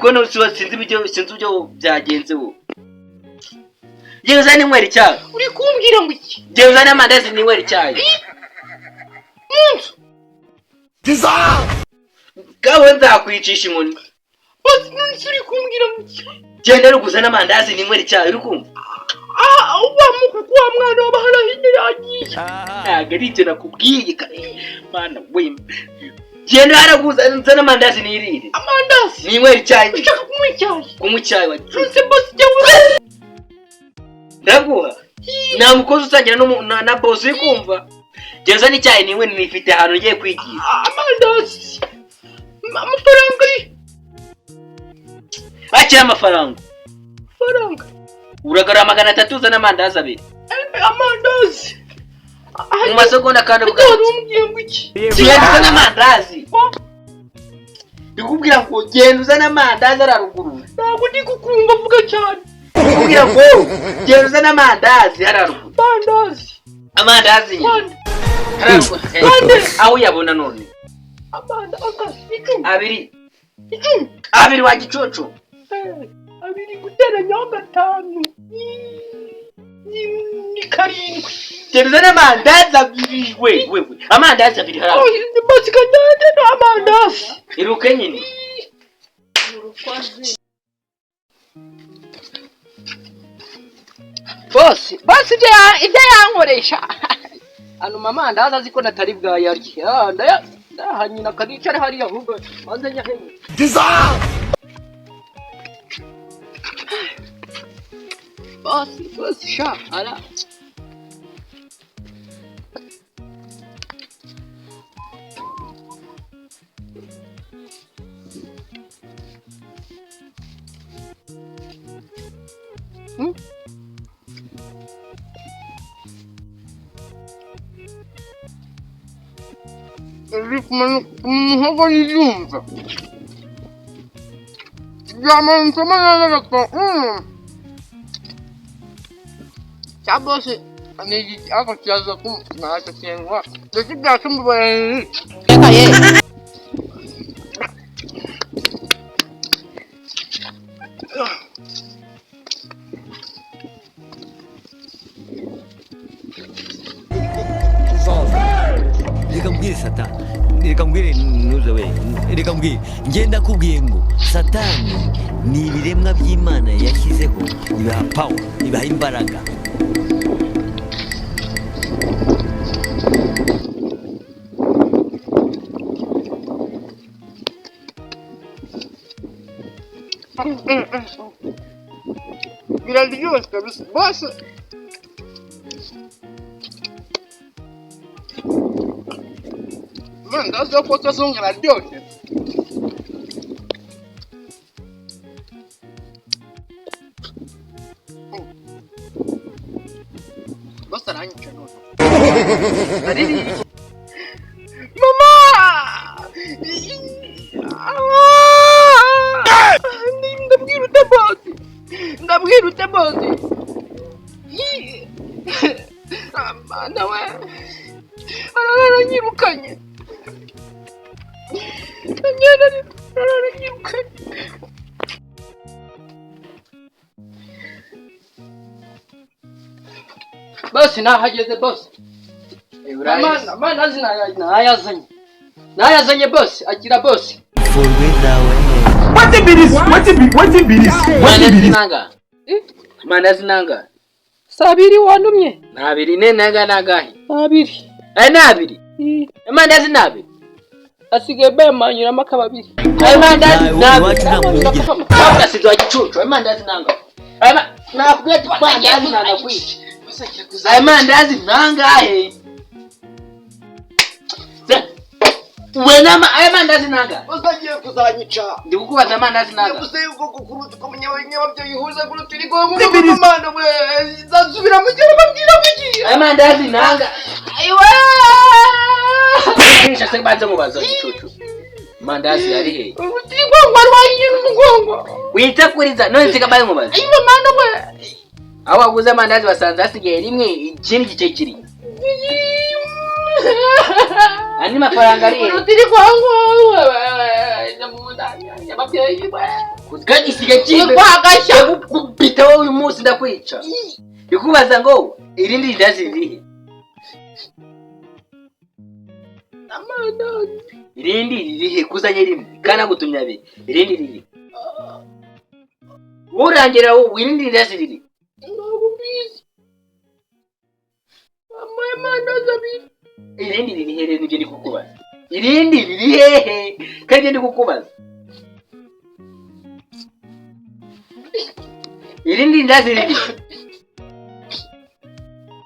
Kubona sinzi ibyo, sinzi uburyo byagenze wowe. Genda uzane inywera icyayi. Uri kumbwira ngo iki? Genda uzane amandazi ninywera icyayi. Mu nzu. Gawe nzakwicisha inkoni. Bose, none se uri kumbwira ngo iki? Genda rero uzane amandazi ninywera icyayi, uri kumva? Ah, wa mukuku wa mwana wa harahinye yagiye. Ntabwo ari ibyo nakubwiye, mana we. Genda haraguza uzane amandazi nirire. Amandazi? Ninywera icyayi. Ushaka kunywa icyayi? Kunywa icyayi wa. None boss, jya ura. Ndaguha nta mukozi usangira na boss, uri kumva? Genda uzane icyayi niwe, nifite ahantu ngiye kwigira. Amandazi, amafaranga ari? Akira amafaranga. Amafaranga? Uragarura 300, uzane amandazi abiri. Amandazi? Mu masegonda kandi. Wari umbwiye ngo iki? Genda uzane amandazi, ndikubwira ngo genda uzane amandazi ari haruguru. Ntabwo ndi kukumva, avuga cyane. Ndikubwira ngo genda uzane amandazi ari haruguru. Amandazi? Amandazi nyine. Mande? Hari haruguru. Mande? Aho uyabona none. Amanda akazi 10. Abiri. 10. Abiri wa gicucu. Abiri guteranyaho gatanu ni karindwi. Genda uzane amandazi abiri, we we we, amandazi abiri hari haruguru. Basi kajyane n'amandazi. Iruke nyine. Bose bose, ibyo yankoresha anuma amandazi azi ko natari bwayarye. Ah, ndayaha nyina akanicare hariya, ahubwo banze nyahenye. Bose bose sha ara. Iri kumanuka mu muhogo yiyumva byamanutsemo neza gato. Cya bose ni igiti ariko kiraza ko ntacyo kengwa ndetse byacumbaye. Reka ye. Reka mbwire satani, reka mbwire ntuze we, reka mbwire ngenda kubwiye ngo satani ni ibiremwa by'Imana yashyizeho, ibaha power, ibaha imbaraga. Biraryoshye kabisa bose. Amandazi yo kwa kazungu araryoshye. Bose aranyica none. Mama! Ndabwira ute bosi? Ndabwira ute bosi? Mana we! Araranyirukanye. Ngenda araranyirukanye. Bose, nahageze bose. Amandazi nayazanye, nayazanye bose, akira bose. Forweza we. Wetin be this? Wetin be wetin be this? Wetin be Amandazi this? nanga? Amandazi nanga? Si abiri wantumye? Ni abiri ne nanga nangahe? Abiri. Aya ni abiri. Amandazi ni abiri. Asigaye bayamanyuramo akaba abiri. Ayo mandazi ni abiri. Iwacu ntabwo wigeze Urasize wa gicucu. Ayo mandazi nanga? Nakubwiye ati mandazi nanga kwica. Ayo mandazi nangahe? We nama ayo mandazi nanga? Uzagiye kuzanyica. Ndi kukubaza, amandazi nanga? Yavuze yuko kukuruta ukamenya ababyeyi ihuza kuruta irigongo Mana we, nzasubira mu gihe babwira kuki. Ayo mandazi nanga? Kisha se banze mubaza, gicucu. Mandazi ari he? Urutirigongo rwayiye n'umugongo. Witakuriza none sikabaye mubaza. Ayiwe Mana we. Aho waguze amandazi basanze hasigaye rimwe, ikindi gice kiri. Andi mafaranga ari he? Urutirigongo ababyeyi we. Kagisiga kimbe. Urwagashya. Ndagukubita wowe uyu munsi, ndakwica. Ndikubaza ngo irindi rindazi ririhe? Amandazi. Irindi ririhe? Kuzanye rimwe kandi nagutumye abiri, irindi riri urangira wowe, irindi rindazi riri? Ntabwo mbizi, bampaye amandazi abiri. Irindi riri hehe? Nibyo ndi kukubaza, irindi riri hehe? Kandi ibyo ndi kukubaza, irindi rindazi riri?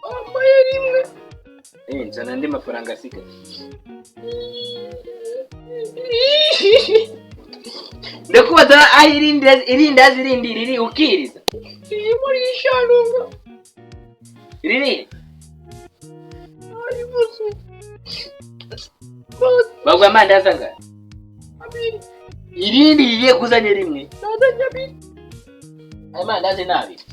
Bampaye rimwe. Eh, nzana andi mafaranga asigaye. Ndakubaza aho irindazi rindi riri, ukiriza. Riri muri isharunga. Riri? Aribuze. Baguha amandazi angahe? Abiri. Irindi ririye kuzanye rimwe? Nazanye abiri. Aya mandazi ni abiri,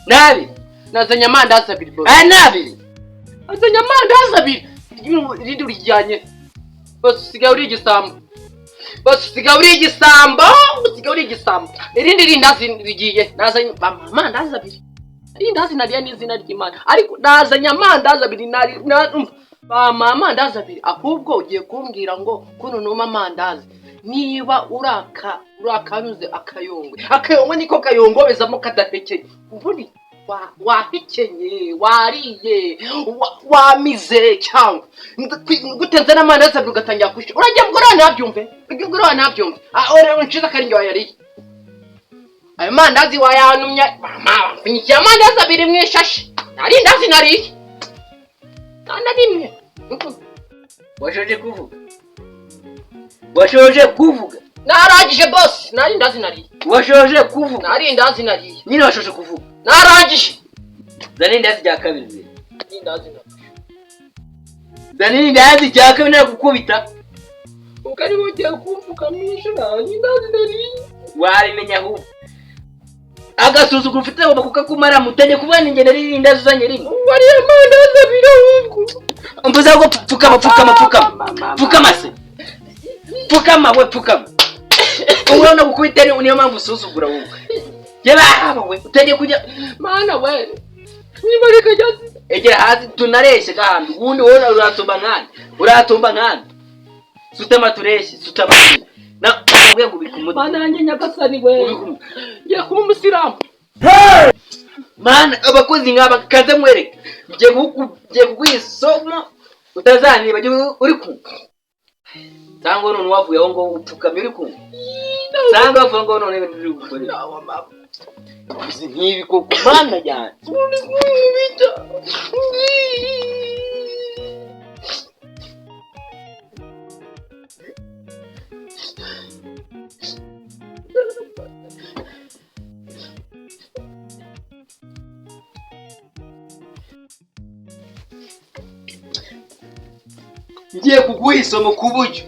ni abiri. Nazanye amandazi abiri, boss. Aya ni abiri. Nazanye amandazi abiri, irindi urijyanye. Boss, usigaye uri igisambo. Boss, usigaye uri igisambo, usigaye uri igisambo. Irindi rindazi rigiye? Nazanye amandazi abiri. Irindazi nariya ni izina ry'Imana, ariko nazanye amandazi abiri. Nari bampa amandazi abiri. Ahubwo ugiye kumbwira ngo kuno numa amandazi, niba uraka urakanyuze akayongwe, akayongwe niko kayongobezamo kadahekeye. Ubundi wahekenye, wariye, wamize, cyangwa gutenze n'amandazi abiri ugatangira kwishyura? Uragiye mugoroba ntabyumve, uragiye mugoroba ntabyumve. Nshize akaringe wayariye ayo mandazi, wayanumye. Mama bamfunyikiye amandazi abiri mu ishashi, nari indazi nariye nta na rimwe. Washoje kuvuga? Washoje kuvuga? Narangije, boss, nari indazi nariye. Washoje kuvuga? Nari indazi nariye. Nyine washoje kuvuga? Narangije. Zana indazi rya kabiri rero. Nari indazi nariye. Zana indazi rya kabiri, nagukubita. Ubwo ari bugiye kumfukamisha, nari indazi nariye. Wabimenya ahubwo agasuzuguro ufite agomba kukakumara. Mutajya kubana ingendo n'indazi uzanye rimwe. Wariye amandazi abiri ahubwo. Mvuze ngo pfukama, pfukama, pfukama, pfukama se, pfukama we, pfukama. Urabona gukubita, niyo mpamvu usuzugura wowe. Yaba we utajya kujya. Mana we, niba reka jyazi. Egera hasi tunareshye kandi ubundi wowe uratumba nkande, uratumba nkande. Sutama tureshye, sutama na nakubwiye ngo ubike umutwe. Mana yanjye, Nyagasani we. Ubike umutwe. Ngiye kuba umusilamu. Mana, abakozi nk'aba kaze mwereke. Ngiye kuguha isomo utazaniba uri kumva. Cyangwa none wavuye aho ngo upfukamye, uri kumva? Cyangwa wavuye ngo none ibintu uri gukorera uzi nk'ibi koko, Mana yanjye. Uri kunkubita. Ngiye kuguha isomo ku buryo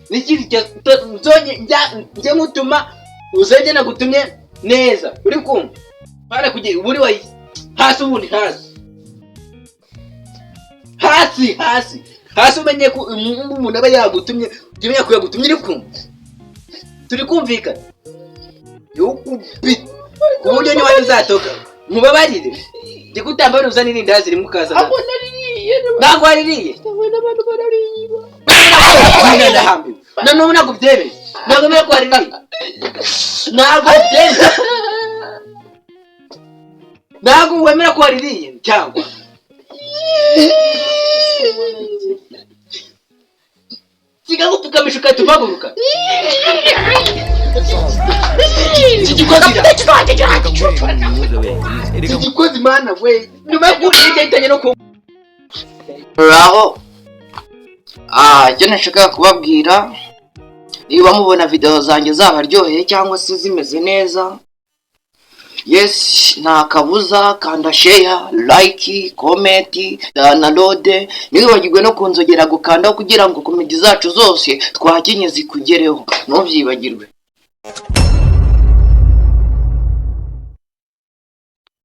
n'ikindi njye nkutuma uzajye nagutumye neza, uri kumva? Pana kugira ubundi wayi hasi, ubundi hasi, hasi, hasi, hasi. Umenye ko umuntu aba yagutumye, ujye umenya ko yagutumye, uri kumva? Turi kumvikana? Yukubita ku buryo niba uzatoka mubabarire, njye kutambara uzana irindazi rimwe ukazana. Ako naririye. Ntabwo waririye. Ndabona abantu barariba. Ndahambiwe na n'ubu, ntabwo byemeye, ntabwo mbere ko waririye, ntabwo byemeye, ntabwo wemera ko waririye cyangwa kikagupfukamisha ugahita uhaguruka. Iki gikozi, iki gikozi, Mana we, nyuma yo kurya cyahitanye no ku Aho icyo nashakaga kubabwira, niba mubona videwo zanjye zabaryoheye cyangwa se zimeze neza, yes, nta kabuza kanda share, like, comment, download. Ntiwibagirwe no kunzogera gukandaho kugira ngo comedy zacu zose twakinye zikugereho, ntubyibagirwe.